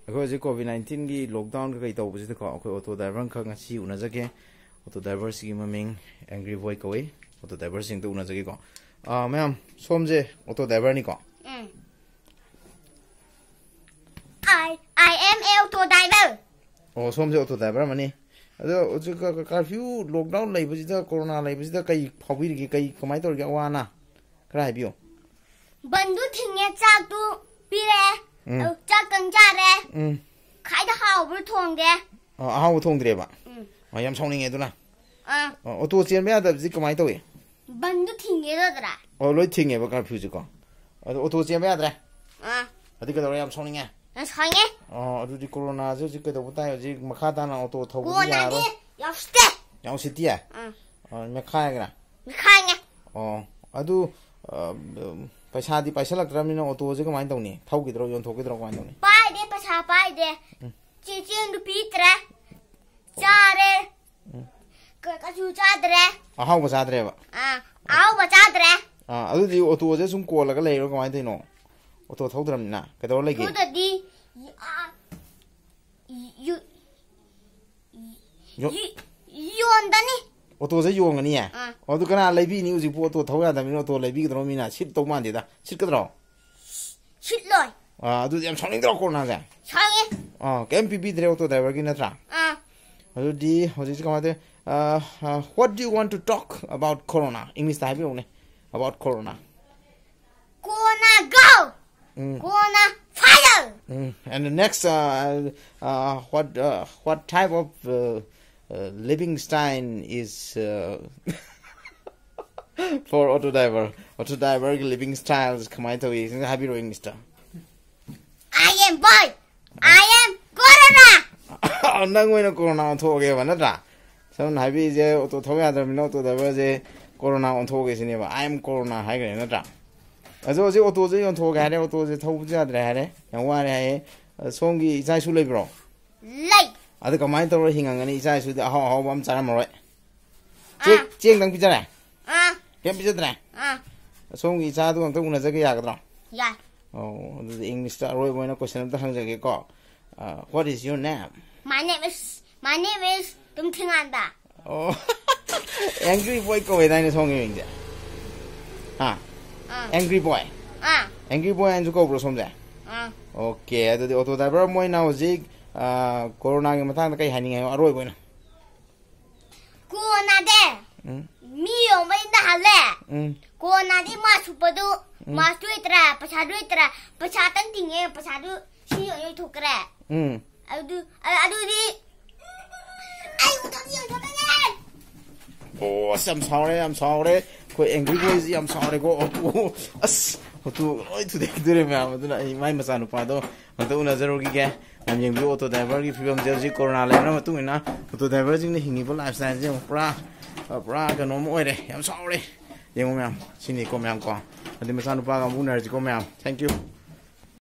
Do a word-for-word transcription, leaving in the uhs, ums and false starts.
ꯑꯩꯈꯣꯏ ꯍꯧꯖꯤꯛ ꯀꯣꯚꯤꯗ ꯅꯥꯏꯟꯇꯤꯟꯒꯤ ꯂꯣꯛꯗꯥꯎꯟꯒ ꯀꯩ ꯇꯧꯕꯁꯤꯗꯀꯣ, ꯑꯩꯈꯣꯏ ꯑꯣꯇꯣ ꯗ꯭ꯔꯥꯏꯚꯔ ꯑꯃꯈꯛ ꯉꯁꯤ ꯎꯅꯖꯒꯦ꯫ ꯑꯣꯇꯣ ꯗ꯭ꯔꯥꯏꯚꯔꯁꯤꯒꯤ ꯃꯃꯤꯡ ꯑꯦꯡꯒ꯭ꯔꯤ ꯕꯣꯏ ꯀꯧꯏ꯫ ꯑꯣꯇꯣ ꯗ꯭ꯔꯥꯏꯚꯔꯁꯤꯡꯗ ꯎꯅꯖꯒꯦꯀꯣ꯫ ꯑꯥ, ꯃꯌꯥꯝ, ꯁꯣꯝꯁꯦ ꯑꯣꯇꯣ ꯗ꯭ꯔꯥꯏꯚꯔꯅꯤꯀꯣ? ꯎꯝ꯫ I, I am a auto driver. ꯑꯣ, ꯁꯣꯝꯁꯦ ꯑꯣꯇꯣ ꯗ꯭ꯔꯥꯏꯚꯔ ꯑꯃꯅꯤ꯫ ꯑꯗꯣ ꯍꯧꯖꯤꯛ ꯀ-, ꯀ-, ꯀꯥꯔꯐ꯭ꯌꯨ, ꯂꯣꯛꯗꯥꯎꯟ ꯂꯩꯕꯁꯤꯗ, ꯀꯣꯔꯣꯅꯥ ꯂꯩꯕꯁꯤꯗ ꯀꯩ ꯐꯥꯎꯕꯤꯔꯤꯒꯦ? ꯀꯩ, ꯀꯃꯥꯏꯅ ꯇꯧꯔꯤꯒꯦ? ꯑꯋꯥ ꯑꯅꯥ ꯈꯔ ꯍꯥꯏꯕꯤꯌꯨ꯫ ꯕꯟꯗꯨ ꯊꯤꯡꯉꯦ, ꯆꯥꯛꯇꯨ ꯄꯤꯔꯛꯑꯦ꯫ ꯎꯝ꯫ ꯑꯗꯨ ꯆꯥꯛꯇꯪ ꯆꯥꯔꯦ꯫ ꯎꯝ꯫ ꯈꯥꯏꯗ ꯍꯥꯎꯕ꯭ꯔꯥ ꯊꯣꯡꯗꯦ꯫ ꯑ, ꯑꯍꯥꯎꯕ ꯊꯣꯡꯗ꯭ꯔꯦꯕ? ꯎꯝ꯫ ꯑ, ꯌꯥꯝ ꯁꯥꯎꯅꯤꯡꯉꯦ ꯑꯗꯨꯅ꯫ ꯑꯥ꯫ ꯑ, ꯑꯣꯇꯣ ꯆꯦꯟꯕ ꯌꯥꯗꯕꯁꯤ ꯀꯃꯥꯏꯅ ꯇꯧꯏ? ꯕꯟꯗꯨ ꯊꯤꯡꯉꯦ ꯅꯠꯇ꯭ꯔꯥ? ꯑꯣ, ꯂꯣꯏ ꯊꯤꯡꯉꯦꯕ ꯀꯥꯔꯐ꯭ꯌꯨꯁꯦꯀꯣ꯫ ꯑꯗꯣ ꯑꯣꯇꯣ ꯆꯦꯟꯕ ꯌꯥꯗ꯭ꯔꯦ? ꯑꯥ꯫ ꯑꯗꯨ ꯀꯩꯗꯧꯔꯦ? ꯌꯥꯝ ꯁꯥꯎꯅꯤꯡꯉꯦ꯫ ꯌꯥꯝ ꯁꯥꯎꯅꯤꯡꯉꯦ꯫ ꯑꯣ, ꯑꯗꯨꯗꯤ ꯀꯣꯔꯣꯅꯥꯁꯦ ꯍꯧꯖꯤꯛ ꯀꯩꯗꯧꯕ ꯇꯥꯏ? ꯍꯧꯖꯤꯛ ꯃꯈꯥ ꯇꯥꯅ ꯑꯣꯇꯣ ꯊꯧꯕꯗꯤ ꯀꯣꯔꯣꯅꯥꯗꯤ ꯌꯥꯔꯣꯏ꯫ ꯌꯥꯝ ꯎꯁꯤꯠꯇꯦ꯫ ꯌꯥꯝ ꯎꯁꯤꯠꯇꯤꯌꯦ? ꯑꯥ꯫ ꯑ, ꯃꯦꯠꯈꯥꯏꯒ꯭ꯔꯥ? ꯃꯦꯠꯈꯥꯏꯉꯦ꯫ ꯑꯣ, ꯑꯗꯨ, ꯑ, ꯄꯩꯁꯥꯗꯤ ꯄꯥꯏꯁꯜꯂꯛꯇ꯭ꯔꯕꯅꯤꯅ ꯑꯣꯇꯣꯁꯦ ꯀꯃꯥꯏꯅ ꯇꯧꯅꯤ? ꯊꯧꯈꯤꯗ꯭ꯔꯣ, ꯌꯣꯟꯊꯣꯛꯈꯤꯗ꯭ꯔꯣ, ꯀꯃꯥꯏꯅ ꯇꯧꯅꯤ? ꯄꯥꯏꯗꯦ, ꯄꯩꯁꯥ ꯄꯥꯏꯗꯦ꯫ ꯎꯝ꯫ ꯆꯦ-, ꯆꯦꯡꯗꯨ ꯄꯤꯗ꯭ꯔꯦ꯫ ꯆꯥꯔꯦ꯫ ꯎꯝ꯫ ꯀ-, ꯀꯩꯁꯨ ꯆꯥꯗ꯭ꯔꯦ꯫ ꯑꯍꯥꯎꯕ ꯆꯥꯗ꯭ꯔꯦꯕ? ꯑꯥ, ꯑꯍꯥꯎꯕ ꯆꯥꯗ꯭ꯔꯦ꯫ ꯑꯥ, ꯑꯗꯨꯗꯤ ꯑꯣꯇꯣꯁꯦ ꯁꯨꯝ ꯀꯣꯜꯂꯒ ꯂꯩꯔꯣ, ꯀꯃꯥꯏꯅ ꯇꯧꯔꯤꯅꯣ? ꯑꯣꯇꯣ ꯊꯧꯗ꯭ꯔꯕꯅꯤꯅ ꯀꯩꯗꯧꯔ ꯂꯩꯒꯦ? ꯊꯧꯗ꯭ꯔꯗꯤ, ꯑꯥ, ꯌꯨ-, ꯌꯣ- ꯌꯨ-, ꯌꯣꯟꯗꯅꯤ꯫ ꯑꯣꯇꯣꯁꯦ ꯌꯣꯟꯒꯅꯤꯌꯦ? ꯑꯥ꯫ ꯑꯣ, ꯑꯗꯨ ꯀꯅꯥ ꯂꯩꯕꯤꯅꯤ? ꯍꯧꯖꯤꯛꯄꯨ ꯑꯣꯇꯣ ꯊꯧ ꯌꯥꯗꯕꯅꯤꯅ ꯑꯣꯇꯣ ꯂꯩꯕꯤꯒꯗ꯭ꯔꯣ ꯃꯤꯅ? ꯁꯤꯠꯇꯧ ꯃꯥꯟꯗꯦꯗ꯫ ꯁꯤꯠꯀꯗ꯭ꯔꯣ? ꯁꯤꯠꯂꯣꯏ꯫ ꯑꯥ, ꯑꯗꯨꯗꯤ ꯌꯥꯝ ꯁꯥꯎꯅꯤꯡꯗ꯭ꯔꯣ ꯀꯣꯔꯣꯅꯥꯁꯦ? ꯁꯥꯎꯅꯤꯡꯉꯦ꯫ ꯑꯥ, ꯀꯩꯝ ꯄꯤꯕꯤꯗ꯭ꯔꯦ ꯑꯣꯇꯣ ꯗ꯭ꯔꯥꯏꯚꯔꯒꯤ ꯅꯠꯇ꯭ꯔꯥ? ꯑꯥ꯫ ꯑꯗꯨꯗꯤ ꯍꯧꯖꯤꯛꯁꯦ ꯀꯃꯥꯏꯅ ꯇꯧꯋꯤ? ꯑꯥ, ꯑꯥ, what do you want to talk about corona? ꯏꯪꯂꯤꯁꯇ ꯍꯥꯏꯕꯤꯔꯛꯎꯅꯦ, about corona. Corona go! Um. Corona fire! Um, and the next, uh, uh, what, uh, what type of, uh, uh, living style is, uh, for auto driver? Auto driverꯒꯤ living style ꯀꯃꯥꯏꯅ ꯇꯧꯏ? ꯍꯥꯏꯕꯤꯔꯛꯑꯣ ꯏꯪꯂꯤꯁꯇ꯫ I am boy. I am corona. ꯅꯪ ꯑꯣꯏꯅ corona ꯑꯣꯟꯊꯣꯛꯑꯒꯦꯕ, ꯅꯠꯇ꯭ꯔꯥ? ꯁꯝꯅ ꯍꯥꯏꯕꯤꯔꯤꯁꯦ, auto ꯊꯧ ꯌꯥꯗ꯭ꯔꯕꯅꯤꯅ ꯑꯣꯇꯣ ꯗ꯭ꯔꯥꯏꯚꯔꯁꯦ ꯀꯣꯔꯣꯅꯥ ꯑꯣꯟꯊꯣꯛꯑꯒꯦ ꯁꯤꯅꯦꯕ꯫ I am corona ꯍꯥꯏꯈ꯭ꯔꯦ, ꯅꯠꯇ꯭ꯔꯥ? ꯑꯗꯣ ꯍꯧꯖꯤꯛ ꯑꯣꯇꯣꯁꯦ ꯌꯣꯟꯊꯣꯛꯑꯒꯦ ꯍꯥꯏꯔꯦ, ꯑꯣꯇꯣꯁꯦ ꯊꯧꯕꯁꯨ ꯌꯥꯗ꯭ꯔꯦ ꯍꯥꯏꯔꯦ, ꯌꯥꯝ ꯋꯥꯔꯦ ꯍꯥꯏꯌꯦ꯫ ꯑꯗꯣ ꯁꯣꯝꯒꯤ ꯏꯆꯥ ꯏꯁꯨ ꯂꯩꯕ꯭ꯔꯣ? ꯂꯩ꯫ ꯑꯗꯨ ꯀꯃꯥꯏꯅ ꯇꯧꯔ ꯍꯤꯡꯉꯝꯒꯅꯤ? ꯏꯆꯥ ꯏꯁꯨꯗꯤ ꯑꯍꯥꯎ ꯑꯍꯥꯎꯕ ꯑꯃ ꯆꯥꯔꯝꯃꯔꯣꯏ꯫ ꯆꯦꯡ, ꯑꯥ꯫ ꯆꯦꯡꯗꯪ ꯄꯤꯖꯔꯦ? ꯑꯥ꯫ ꯀꯩꯝ ꯄꯤꯖꯗ꯭ꯔꯦ? ꯑꯥ꯫ ꯁꯣꯝꯒꯤ ꯏꯆꯥꯗꯨꯒ ꯑꯝꯇ ꯎꯅꯖꯒꯦ ꯌꯥꯒꯗ꯭ꯔꯣ? ꯌꯥꯏ꯫ ꯑꯣ, ꯑꯗꯨꯗꯤ ꯏꯪꯂꯤꯁꯇ ꯑꯔꯣꯏꯕ ꯑꯣꯏꯅ question ꯑꯝꯇ ꯍꯪꯖꯒꯦꯀꯣ꯫ Uh, what is your name? My name is my name is ꯇꯨꯝꯊꯤꯉꯥꯟꯕ. Oh, Angry Boy ꯀꯧꯋꯦꯗꯥꯏꯅꯦ ꯁꯣꯝꯒꯤ ꯃꯤꯡꯁꯦ? ꯍꯥ? ꯑꯥ. Angry Boy. ꯑꯥ. Angry Boy ꯍꯥꯏꯅꯁꯨ ꯀꯧꯕ꯭ꯔꯣ ꯁꯣꯝꯁꯦ? ꯑꯥ. Okay, ꯑꯗꯨꯗꯤ auto driver ꯑꯃ ꯑꯣꯏꯅ ꯍꯧꯖꯤꯛ, ꯑ, ꯀꯣꯔꯣꯅꯥꯒꯤ ꯃꯇꯥꯡꯗ ꯀꯩ ꯍꯥꯏꯅꯤꯡꯉꯦ ꯍꯥꯏꯌꯣ, ꯑꯔꯣꯏꯕ ꯑꯣꯏꯅ? ꯀꯣꯔꯣꯅꯥꯗꯤ ꯎꯝ. ꯃꯤ ꯌꯣꯟꯕ ꯏꯟꯗ ꯍꯜꯂꯦ. ꯎꯝ. ꯀꯣꯔꯣꯅꯥꯗꯤ ꯃꯥꯁ ꯁꯨꯞꯄꯗꯨ, ꯃꯥꯁ ꯂꯣꯏꯇ꯭ꯔꯦ, ꯄꯩꯁꯥ ꯂꯣꯏꯇ꯭ꯔꯦ, ꯄꯩꯁꯥ ꯇꯪ ꯇꯤꯡꯉꯦ, ꯄꯩꯁꯥꯗꯨ ꯁꯤ ꯌꯣꯟ ꯌꯣꯟꯊꯣꯛꯈ꯭ꯔꯦ. ꯎꯝ. ꯑꯗꯨ ꯑ- ꯑꯗꯨꯗꯤ ꯑꯩ ꯎꯊꯣꯛ ꯌꯣꯟꯊꯣꯛꯈ꯭ꯔꯦ. ꯑꯣ, ꯑꯁ, ꯌꯥꯝ ꯁꯥꯎꯔꯦ, ꯌꯥꯝ ꯁꯥꯎꯔꯦ꯫ ꯑꯩꯈꯣꯏ Angry Boyꯁꯤ ꯌꯥꯝ ꯁꯥꯎꯔꯦꯀꯣ꯫ ꯑꯣ, ꯑꯁ, ꯑꯣꯇꯣ ꯂꯣꯏ ꯊꯨꯗꯦꯛꯇꯣꯔꯦ ꯃꯌꯥꯝ꯫ ꯑꯗꯨꯅ ꯑꯩ ꯃꯥꯏ ꯃꯆꯥꯅꯨꯄꯥꯗꯣ ꯑꯝꯇ ꯎꯅꯖꯔꯨꯈꯤꯒꯦ꯫ ꯌꯥꯝ ꯌꯦꯡꯕꯤꯌꯨ, auto driverꯒꯤ ꯐꯤꯕꯝꯁꯦ ꯍꯧꯖꯤꯛ ꯀꯣꯔꯣꯅꯥ ꯂꯩꯕꯅ ꯃꯇꯨꯡ ꯏꯟꯅ auto driverꯁꯤꯡꯅ ꯍꯤꯡꯉꯤꯕ lifestyleꯁꯦ ꯑꯃꯨꯛ ꯄꯨꯔꯥ, ꯄꯨꯔꯥ ꯀꯩꯅꯣꯝ ꯑꯣꯏꯔꯦ꯫ ꯌꯥꯝ ꯁꯥꯎꯔꯦ꯫ ꯌꯦꯡꯉꯨ ꯃꯌꯥꯝ, ꯁꯤꯅꯤꯀꯣ ꯃꯌꯥꯝ ꯀꯣ꯫ ꯑꯗꯩ ꯃꯆꯥꯅꯨꯄꯥꯒ ꯑꯃꯨꯛ ꯎꯅꯔꯁꯤꯀꯣ ꯃꯌꯥꯝ꯫ Thank you꯫